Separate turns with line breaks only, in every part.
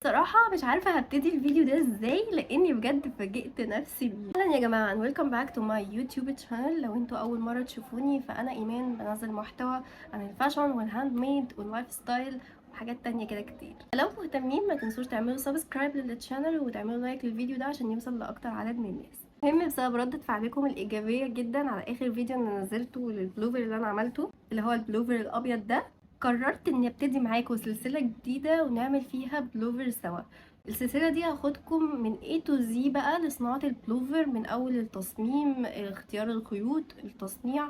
صراحة مش عارفة هبتدي الفيديو ده ازاي لاني بجد فاجئت نفسي بيه. اهلا يا جماعة and welcome back to my YouTube channel. لو انتوا اول مرة تشوفوني فانا ايمان، بنزل محتوى عن ال fashion وال handmade وال lifestyle وحاجات تانية كده كتير. لو مهتمين ما تنسوش تعملوا subscribe لل channel وتعملوا like للفيديو ده عشان يوصل لاكتر عدد من الناس. المهم بسبب ردة فعلكم الإيجابية جدا على آخر فيديو أنا نزلته للبلوفر اللي أنا عملته اللي هو البلوفر الأبيض ده، قررت إني أبتدي معاكم سلسلة جديدة ونعمل فيها بلوفر سوا. السلسلة دي هاخدكم من A to Z بقى لصناعة البلوفر، من أول التصميم، اختيار الخيوط، التصنيع،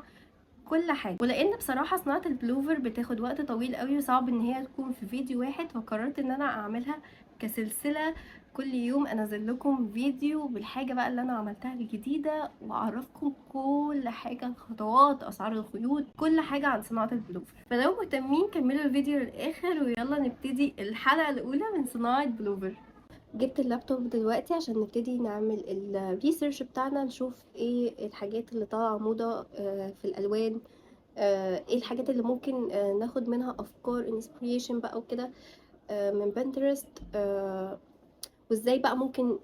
كل حاجة. ولأن بصراحة صناعة البلوفر بتاخد وقت طويل قوي وصعب إن هي تكون في فيديو واحد، فقررت إن أنا أعملها كسلسلة، كل يوم انزل لكم فيديو بالحاجة بقى اللي انا عملتها الجديدة واعرفكم كل حاجة، الخطوات، اسعار الخيوط، كل حاجة عن صناعة البلوفر. فلو مهتمين كملوا الفيديو للاخر ويلا نبتدي الحلقة الاولى من صناعة بلوفر. جبت اللابتوب دلوقتي عشان نبتدي نعمل ال research بتاعنا، نشوف ايه الحاجات اللي طالعة موضة في الالوان، ايه الحاجات اللي ممكن ناخد منها افكار inspiration بقى وكده، من بنترست، وازاي بقى ممكن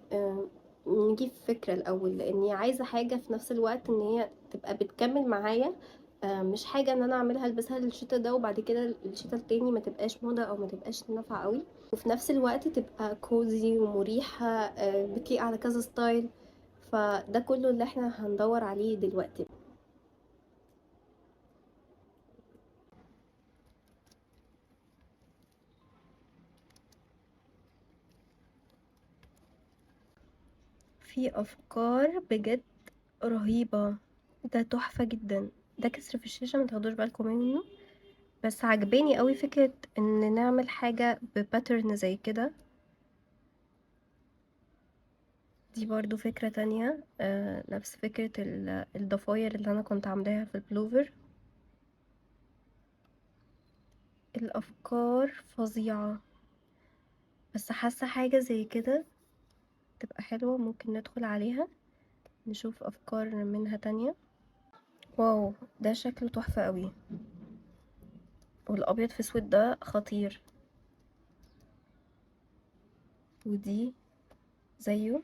نجيب فكرة الأول، لأني عايزة حاجة في نفس الوقت إن هي تبقى بتكمل معايا، مش حاجة إن أنا أعملها ألبسها للشتا ده وبعد كده الشتا التاني ما تبقاش موضة أو ما تبقاش نافعة قوي، وفي نفس الوقت تبقى cozy ومريحة، بتليق على كذا style. فده كله اللي احنا هندور عليه دلوقتي. في أفكار بجد رهيبة، ده تحفة جدا، ده كسر في الشاشة ما تاخدوش بالكم منه، بس عجباني قوي فكرة ان نعمل حاجة ب pattern زي كده. دي برضو فكرة تانية، نفس فكرة الضفاير اللي انا كنت عاملاها في البلوفر. الافكار فظيعة، بس حاسة حاجة زي كده تبقى حلوة، ممكن ندخل عليها نشوف افكار منها تانية. wow، ده شكله تحفة قوي، والابيض في اسود ده خطير، ودي زيه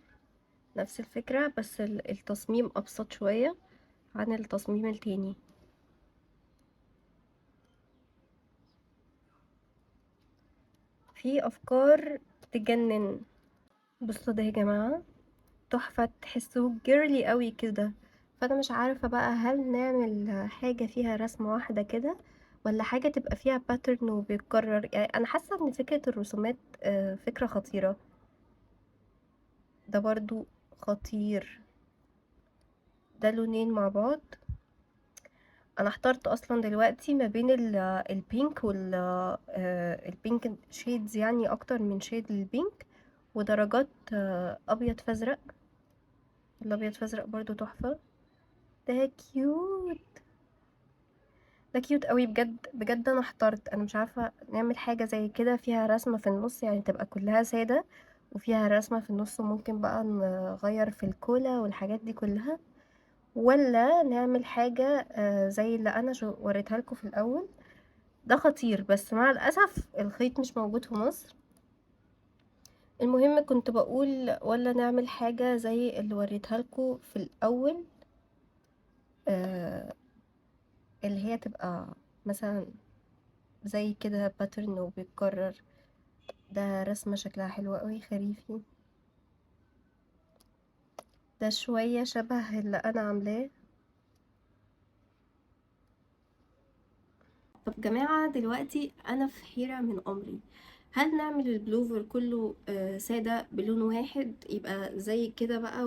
نفس الفكرة بس التصميم ابسط شوية عن التصميم التاني. في افكار تجنن. بصوا ده يا جماعة تحفة، تحسوه girly قوي كده. فانا مش عارفة بقى هل نعمل حاجة فيها رسمة واحدة كده ولا حاجة تبقى فيها pattern وبيتكرر. انا حاسة ان فكرة الرسومات، فكرة خطيرة. ده برضو خطير، ده لونين مع بعض. انا احترت اصلا دلوقتي ما بين ال pink وال، ال pink shades، يعني اكتر من shade لل pink، ودرجات، ابيض فازرق. الابيض فازرق برضو تحفة. ده cute، ده cute قوي بجد بجد. انا احترت، انا مش عارفة نعمل حاجة زي كده فيها رسمة في النص، يعني تبقى كلها سادة وفيها رسمة في النص، وممكن بقى نغير في الكولا والحاجات دي كلها، ولا نعمل حاجة، زي اللي انا وريتها لكم في الاول. ده خطير بس مع الاسف الخيط مش موجود في مصر. المهم كنت بقول ولا نعمل حاجة زي اللي وريتها لكم في الاول، اللي هي تبقى مثلا زي كده pattern وبيتكرر. ده رسمة شكلها حلو قوي، خريفي. ده شوية شبه اللي انا عاملاه. طب جماعة دلوقتي انا في حيرة من امري، هل نعمل البلوفر كله، سادة بلون واحد يبقى زي كده بقى،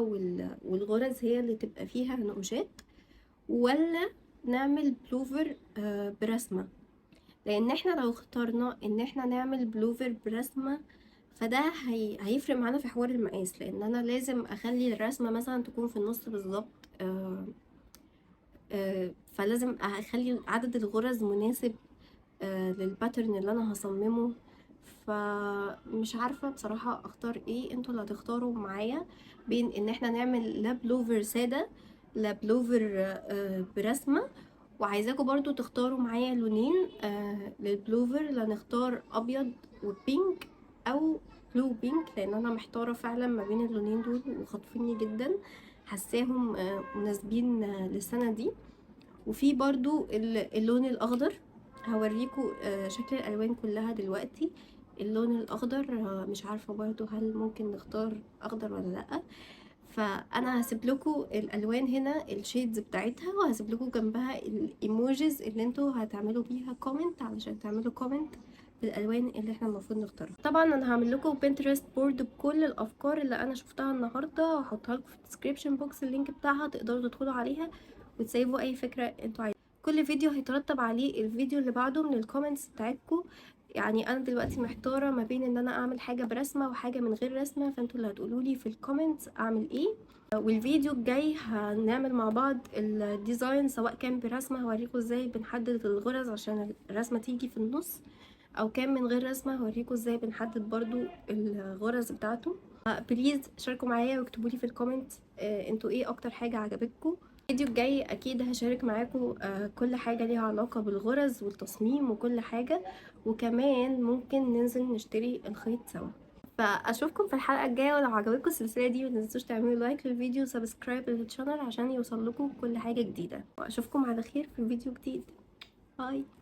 والغرز هي اللي تبقى فيها نقوشات، ولا نعمل بلوفر، برسمة؟ لان احنا لو اخترنا ان احنا نعمل بلوفر برسمة فده هيفرق معانا في حوار المقاس، لان انا لازم اخلي الرسمة مثلا تكون في النص بالظبط، فلازم اخلي عدد الغرز مناسب، للباترن اللي انا هصممه. فمش عارفة بصراحة اختار ايه، انتوا اللي هتختاروا معايا بين ان احنا نعمل لا بلوفر سادة لا بلوفر، برسمة. وعايزاكم برضو تختاروا معايا لونين، للبلوفر، لا نختار ابيض وبينك او blue pink، لان انا محتارة فعلا ما بين اللونين دول وخاطفيني جدا، حاساهم مناسبين للسنة دي. وفي برضو اللون الاخضر، هوريكم شكل الالوان كلها دلوقتي. اللون الاخضر مش عارفه برضو هل ممكن نختار اخضر ولا لا. فانا هسيب لكم الالوان هنا، ال shades بتاعتها، وهسيب لكم جنبها ال emojis اللي انتوا هتعملوا بيها comment، علشان تعملوا comment بالالوان اللي احنا المفروض نختارها. طبعا انا هعمل لكم Pinterest board بكل الافكار اللي انا شفتها النهارده، وهحطها لكم في ال description box، ال link بتاعها تقدروا تدخلوا عليها وتسيبوا اي فكرة انتوا عايزينها. كل فيديو هيترتب عليه الفيديو اللي بعده من ال comments بتاعتكم. يعني انا دلوقتي محتارة ما بين ان انا اعمل حاجة برسمه وحاجه من غير رسمه، فانتوا اللي هتقولوا لي في ال comments اعمل ايه. والفيديو الجاي هنعمل مع بعض ال design، سواء كان برسمه هوريكم ازاي بنحدد الغرز عشان الرسمة تيجي في النص، او كان من غير رسمه هوريكم ازاي بنحدد برضو الغرز بتاعته. please شاركوا معايا واكتبوا لي في ال comment انتوا ايه اكتر حاجة عجبتكم. الفيديو الجاي اكيد هشارك معاكم كل حاجة ليها علاقة بالغرز والتصميم وكل حاجه، وكمان ممكن ننزل نشتري الخيط سوا. فاشوفكم في الحلقة الجايه، ولو عجبتكم السلسلة دي متنسوش تعملوا like للفيديو و subscribe لل channel عشان يوصل لكم كل حاجة جديده، واشوفكم على خير في فيديو جديد. bye.